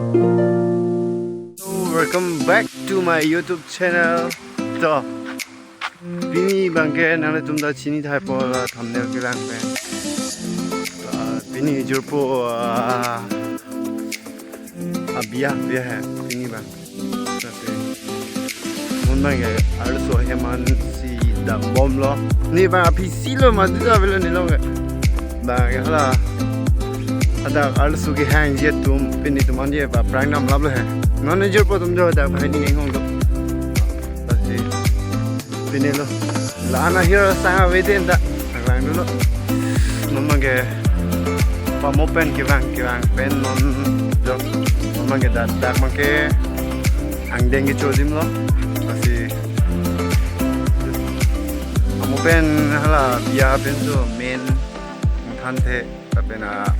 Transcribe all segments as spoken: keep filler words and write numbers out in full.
So, welcome back to my YouTube channel. To, pini abangke nanglitum ta chini thaipo la thumbnail kelang pen. Ah, pini jirpo, ah, abiya, biya hai pini abang. Tapi, non abangke arloso hem an si dambomlo. Ne abang aphi si lo madu ta avelo ne along ke. Abangke hala. Hadak arloso kehangji atum, pini atum an je aphrang damlaplo he. Non jirpo atum jo dak banghini inghong do. Lasi pini lo. La-an ahir sang ave den ta. Lang dolo. Non abangke pamo pen kevang kevang pen non jo. Non abangke dak dak abangke angdeng kecho adim lo. Lasi pamo pen hala biya pen jo main nangthanthe. Lapen a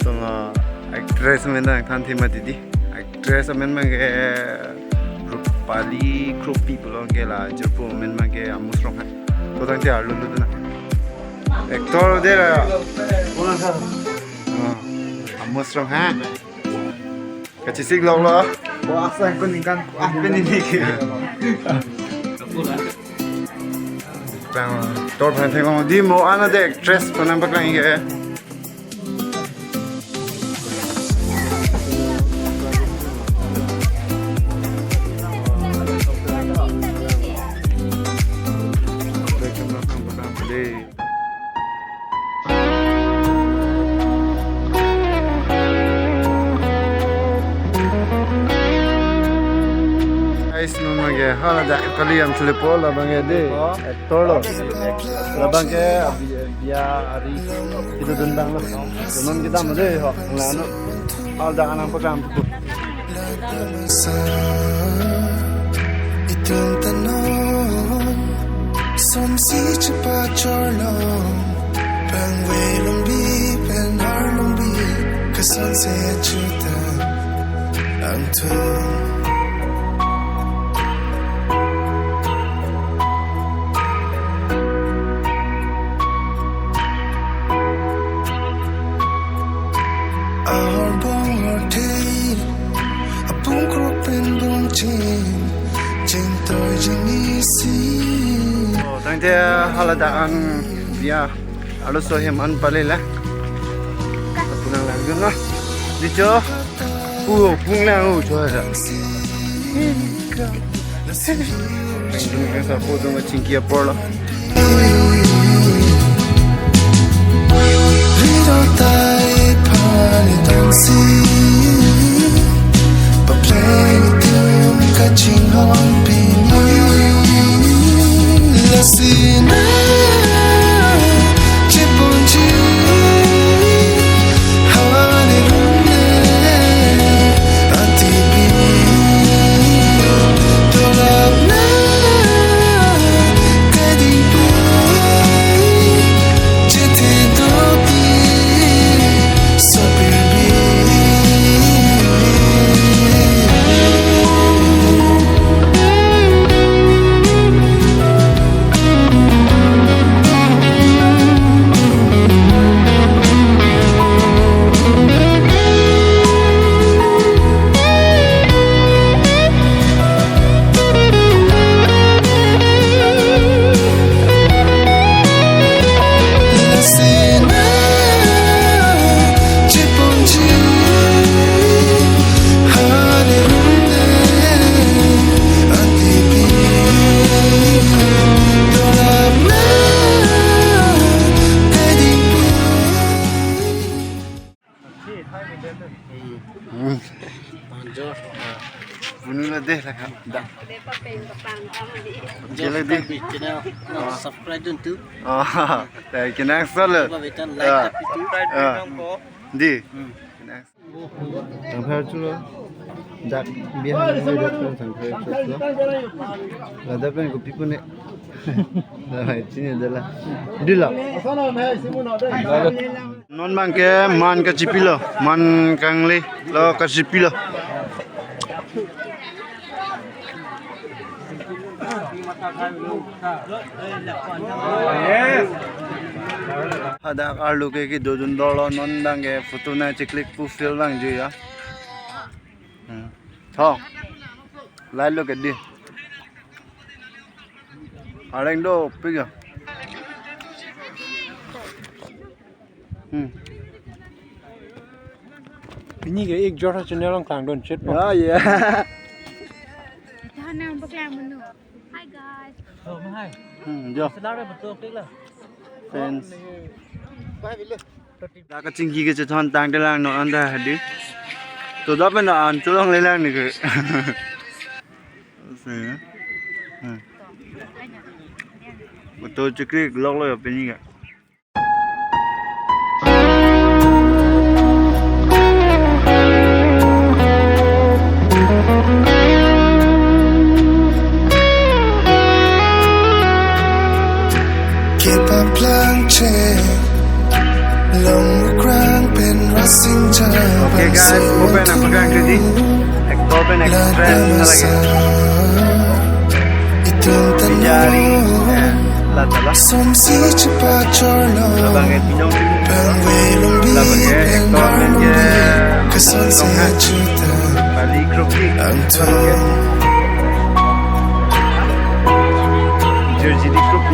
song actress amen nangthanthi mati di. Actress amen abangke Rupali Kropi pulo, anke la jirpo amen abangke Amos Ronghang. To tangte arlo lo dona. Actor de la. Oh, Amos Ronghang. Kachesik lok lo. Bo asai ko ningkan. Ah, pini ni ke. Bang, tor phan thengong di mo ana de actress ko nangpaklang ke. Guys, non abangke hala dak kali am chule po, la abangke de actor lo. La abangke abi- biya ari kedodun abang lo. Teman kita made ho, nglano. Hala dak anang program tu. Itum ta non, som si chepachorlong, pangve longbi pen har longbi, kason se chutan angthung. Ahorbong horthei, apung krok pen bongcheng, chengtoi jeng isi. Oh, tangte hala dak an biya arloso hem an pale la. Punang lang dun na. Di cho. Pu pung lang u cho sa. Sa po dong chingki apor lo. Hmm. Punu lo deh la kha. Da. Jele di. Channel, subscribe dun tu. Oh, thank you, next lo. Coba berikan like tapi tu. Ah. Di. Hmm. Tangphar chulo. Dak biya hang dak pen tangphar chulo. Ladak pen kopi pune. Dah, chini dah la. Di la. Non abangke man kachipilo, man kangle lo kachipilo. Hadak arlo ke kedodun dolo, non abangke photo nangcheklik pu feel abang juiya. Thong. Lai lo ke di. Areng do, pik ya. Hmm. Pini ke Ek Jor Channel along kangdun chit po. Oh, yeah. Hi, guys. Oh, hi. Hmm, jo. Selar betul, klik lah. Fans. Dak kachingki kachethon tangte lang non anta hadi. To dak pen an cholongle lang ni ke. Hmm. Betul chikri lok lo ya pini ke. Kepaplang che, long krang pen rasing ja. Okay, guys, open up again, ready? Open express lagi. Itung Pinjari, eh, la tala. Som si cepat jorlo. Labang et pinong. Pangwelong bi. Labang et, pen ektor pen ke, arlong bi. Keson tong ha. Sejuta. Bali Group B. Antum. Jersey di Group B.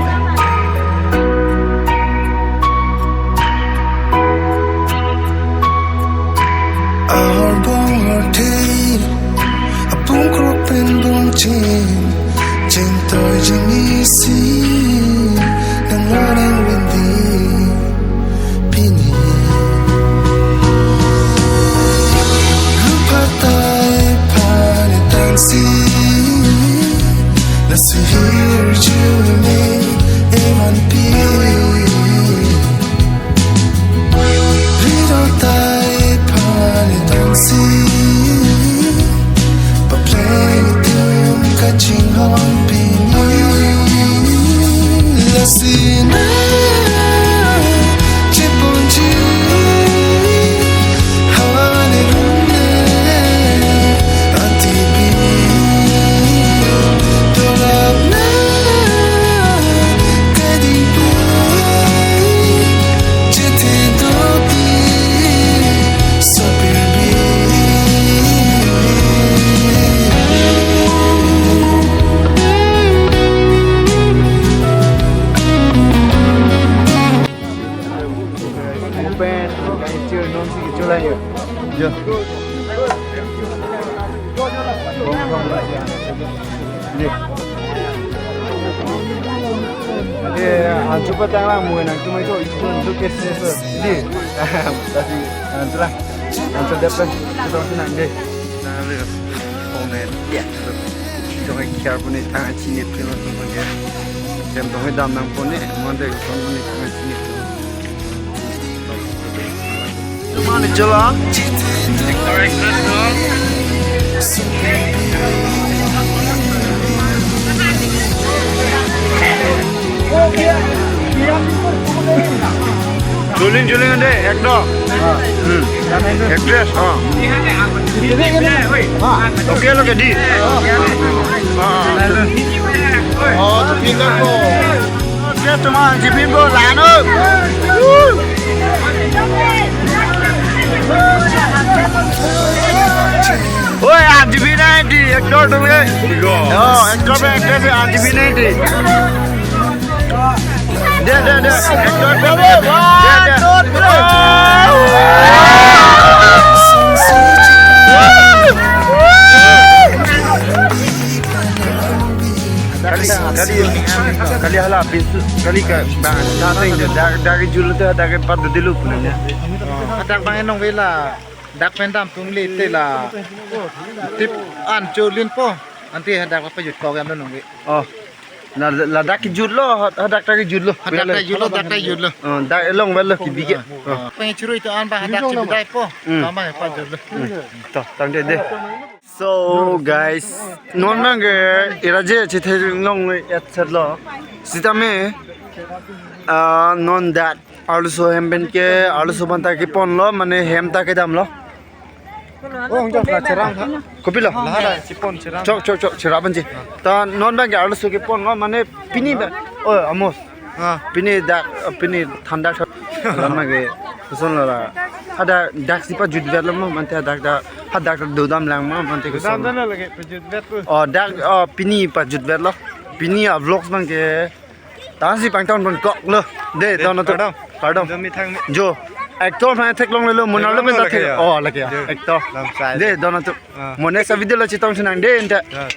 Ahor bong ahor thei, apung krok pen bong chin, chingtoi jing isi, nang lo nang rindi, pini. Nang patai pale tangsi, lasi hirjume eman pi. Ridot tai pale tangsi, papleng itum kachinghon pini. Lasi na cheponji, hale rumle, atibi, dolap na, kading pai. Open, kain chir non si kichulai ya. Jo. Ni. Eh, anju patang lang mui nangtum itu itu itu kes kes. Ni. Tadi anju lah. Anju dapat. Kita sini nanti. Nah, lihat. Komen. Ya. Jong kiar puni tang chinip puni langsung pakai. Jam jong dam nangpon ni, mon de kon puni tang chinip. Mana jalan? Juling, juling ande, ekdom. Hmm. Actress, oh. Okay, lo ke di. Ah. Oh, tu pintar ko. Actress tu mah, si pin ko, lano. Oi, R G B ninety, actor tu ke. Oh, actor pe actress R G B ninety. Deh, deh, deh. Actor pe, deh, deh. Deh, deh. Kali, kali, kali hala, bis, kali ke, bang, dating, da-, dari julu tu, dari pat dulu pun. Hadak bang enong vela, dak pen dam tum le te la. Tip an cholin po. Ante hadak pajut ko gam nong ve. Oh. Na ladak kejut lo, hadak ta kejut lo. Hadak ta jut lo, dak ta jut lo. Oh, dak elong velo kebike. Oh. Peng churu itu an bang hadak si bedai po. Hmm. Tama pajut lo. Hmm. To, tang deh deh. So guys, non nang ke iraje chithe long et set lo. Sitame, ah, non dak arloso hem pen ke arloso banta kepon lo, mane hem ta kedam lo. Oh, hong jok la cherang ha. Kopi lo? Lahara chepon cherang. Chok, chok, chok, cherang penji. Ta non bang ke arloso kepon lo, mane pini ba. Oh, amos. Ah. Pini dak, pini thandak lama ke. Koson lo la. Hadak dak si pajutvet lo ma mante, dak dak, hadak dak dodam lang ma mante koson. Dam dam lagi pajutvet ko. Oh, dak, oh, pini pajutvet lo. Pini a vlogs bang ke. Tangsi pangton pon kok lo. De, de, don atum. Kardom. Kardom. Dami thang mi. Jo. Actor aphan theklong lelo, monal lo. Kardom pen lo ta lake thek. Ya. Oh, lake ya. Jo. Actor. Lam sai. De, don atum. Ah. Mo next video lo chetong tha nang de, ente. Ya.